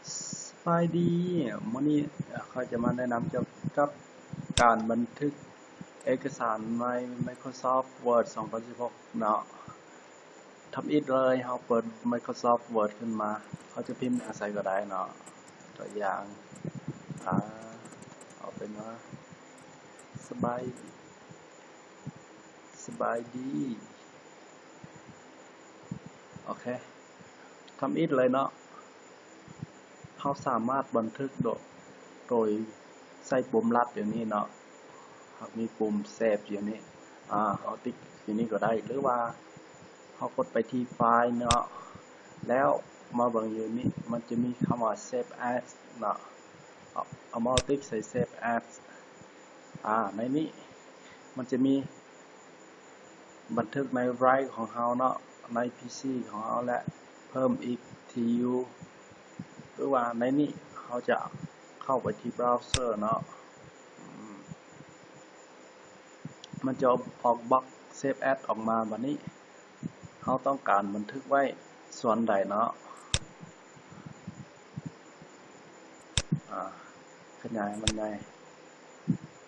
ສະບາຍດີ, ມື້ນີ້ຂ້ອຍຈະມາແນະນຳກ່ຽວກັບການບັນທຶກເອກະສານໃນ Microsoft Word ສອງພັນສິບຫົກເນາະ. ທຳອິດເລີຍ, ເຮົາເປີດ Microsoft Word ຂຶ້ນມາ, ເຮົາຈະພິມຫຍັງໃສ່ກໍໄດ້ເນາະ. ຕົວຢ່າງ, ອາ, ເອົາເປັນວ່າ ສະບາຍ, ສະບາຍດີ. ໂອເຄ, ທຳອິດເລີຍເນາະ. ເຮົາສາມາດບັນທຶກໂດ, ໂດຍໃຊ້ປຸ່ມລັດຢູ່ນີ້ເນາະ. ເຮົາມີປຸ່ມ Save ຢູ່ນີ້, ອາ, ເຮົາຕິກຢູ່ນີ້ກໍໄດ້ ຫຼືວ່າເຮົາກົດໄປທີ່ File ເນາະ, ແລ້ວມາເບິ່ງຢູ່ນີ້ ມັນຈະມີຄຳວ່າ Save As ເນາະ. ເອົາ, ເອົາເມົາຕິກໃສ່ Save As. ອາ, ໃນນີ້ມັນຈະມີ ບັນທຶກໃນ Drive ຂອງເຮົາເນາະ, ໃນ PC ຂອງເຮົາ ແລະ ເພີ່ມອີກທີ່ຢູ່ ຫຼືວ່າໃນນີ້ເຮົາຈະເຂົ້າໄປທີ່ Browser ເນາະ. ອືມ ມັນຈະອອກບັອກ Save As ອອກມາ. ບັດນີ້ເຮົາຕ້ອງການບັນທຶກໄວ້ສ່ວນໃດເນາະ. ອາ, ຂະຫຍາຍມັນໃຫຍ່.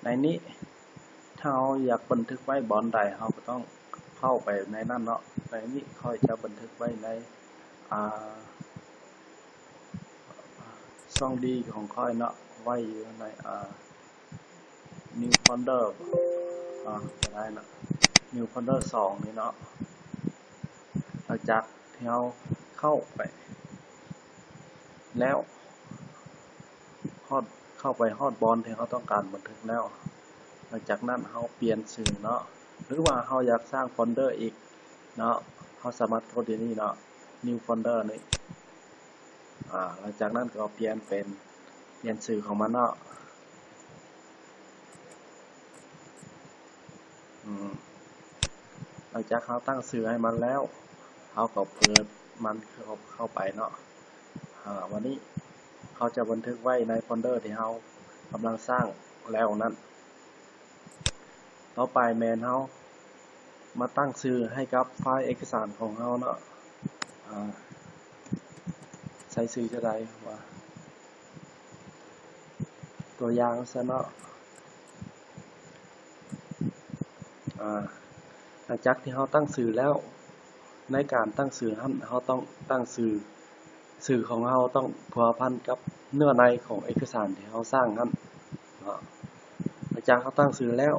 ໃນນີ້ ຖ້າເຮົາຢາກບັນທຶກໄວ້ບ່ອນໃດ ເຮົາກໍຕ້ອງເຂົ້າໄປໃນນັ້ນເນາະ. ໃນນີ້ຂ້ອຍຈະບັນທຶກໄວ້ໃນ, ອາ, ຊ່ອງ D ຂອງຂ້ອຍເນາະ, ໄວ້ຢູ່ໃນ, ອາ, New Folder ເນາະ, ກໍໄດ້ເນາະ, New Folder ສອງນີ້ເນາະ. ຫຼັງຈາກທີ່ເຮົາເຂົ້າໄປແລ້ວ, ຮອດ, ເຂົ້າໄປຮອດບ່ອນທີ່ເຮົາຕ້ອງການບັນທຶກແລ້ວ, ຫຼັງຈາກນັ້ນເຮົາປ່ຽນຊື່ເນາະ, ຫຼືວ່າເຮົາຢາກສ້າງໂຟນເດີອີກເນາະ, ເຮົາສາມາດກົດຢູ່ນີ້ເນາະ, New Folder ນີ້. ອາ, ຫຼັງຈາກນັ້ນກໍປ່ຽນເປັນ, ປ່ຽນຊື່ຂອງມັນເນາະ. ອືມ ຫຼັງຈາກເຮົາຕັ້ງຊື່ໃຫ້ມັນແລ້ວ, ເຮົາກໍເປີດມັນເຂົ້າ, ເຂົ້າໄປເນາະ. ອາ, ວັນນີ້ເຮົາຈະບັນທຶກໄວ້ໃນໂຟນເດີທີ່ເຮົາກຳລັງສ້າງແລ້ວນັ້ນ. ຕໍ່ໄປແມ່ນເຮົາມາຕັ້ງຊື່ໃຫ້ກັບໄຟລ໌ເອກະສານຂອງເຮົາເນາະ. ອາ, ໃສ່ຊື່ຈະໄດ້ວ່າ ຕົວຢ່າງຊັ້ນເນາະ. ອາ, ຫຼັງຈາກທີ່ເຮົາຕັ້ງຊື່ແລ້ວ, ໃນການຕັ້ງຊື່ຫັ້ນ ເຮົາຕ້ອງຕັ້ງຊື່, ຊື່ຂອງເຮົາຕ້ອງພົວພັນກັບເນື້ອໃນຂອງເອກະສານທີ່ເຮົາສ້າງຫັ້ນເນາະ. ຫຼັງຈາກເຮົາຕັ້ງຊື່ແລ້ວ,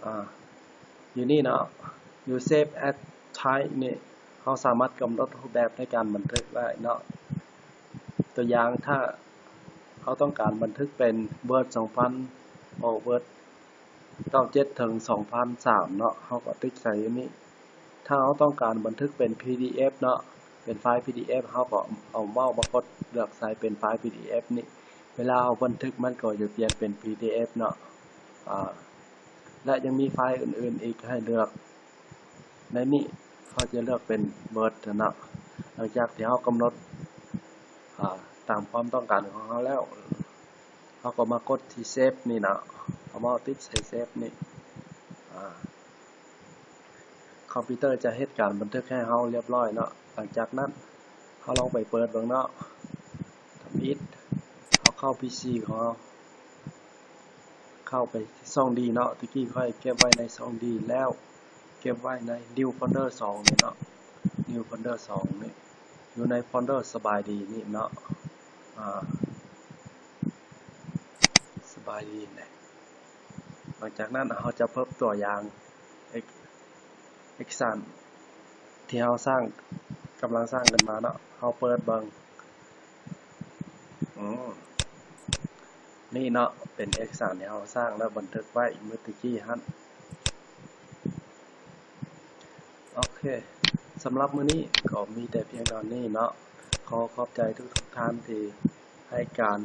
ອາ, ຢູ່ນີ້ເນາະ, ຢູ່ Save As Type ນີ້ ເຮົາສາມາດກຳນົດຮູບແບບໃນການບັນທຶກໄດ້ເນາະ. ຕົວຢ່າງ ຖ້າເຮົາຕ້ອງການບັນທຶກເປັນ Word ສອງພັນ, ໂອ Word ເກົ້າເຈັດ ເຖິງ ສອງພັນສາມເນາະ, ເຮົາກໍຕິກໃສ່ຢູ່ນີ້. ຖ້າເຮົາຕ້ອງການບັນທຶກເປັນ PDF ເນາະ, ເປັນໄຟລ໌ PDF ເຮົາກໍເອົາເມົາສ໌ມາກົດເລືອກໃສ່ເປັນໄຟລ໌ PDF ນີ້. ເວລາເຮົາບັນທຶກມັນກໍຈະປ່ຽນເປັນ PDF ເນາະ. ອາ, ແລະ ຍັງມີໄຟລ໌ອື່ນໆອີກໃຫ້ເລືອກ. ໃນນີ້ເຮົາຈະເລືອກເປັນ Word ເນາະ. ຫຼັງຈາກທີ່ເຮົາກຳນົດ, ອາ, ຕາມຄວາມຕ້ອງການຂອງເຮົາແລ້ວ, ເຮົາກໍມາກົດທີ່ Save ນີ້ເນາະ, ເອົາເມົາສ໌ຕິດໃສ່ Save ນີ້. ອາ, ຄອມພິວເຕີຈະເຮັດການບັນທຶກໃຫ້ເຮົາລຽບຮ້ອຍເນາະ. ຫຼັງຈາກນັ້ນເຮົາລອງໄປເປີດເບິ່ງເນາະ. ທຳອິດເຮົາເຂົ້າ PC ຂອງເຮົາ, ເຂົ້າໄປຊ່ອງ D ເນາະ. ຕະກີ້ຂ້ອຍເກັບໄວ້ໃນຊ່ອງ D ແລ້ວ, ເກັບໄວ້ໃນ New Folder ສອງນີ້ເນາະ, New Folder ສອງນີ້, ຢູ່ໃນໂຟນເດີສະບາຍດີນີ້ເນາະ. ອາ, ສະບາຍດີນະ. ຫຼັງຈາກນັ້ນເຮົາຈະພົບຕົວຢ່າງເອກ, ເອກສານທີ່ເຮົາສ້າງ, ກຳລັງສ້າງຂຶ້ນມາເນາະ. ເຮົາເປີດເບິ່ງ. ອືມ, ນີ້ເນາະ, ເປັນເອກສານທີ່ເຮົາສ້າງແລ້ວບັນທຶກໄວ້ມື້ຕະກີ້ຫັ້ນ. ໂອເຄ, ສຳລັບມື້ນີ້ກໍມີແຕ່ພຽງເທົ່ານີ້ເນາະ. ຂໍຂອບໃຈທຸກໆທ່ານທີ່ໃຫ້ການ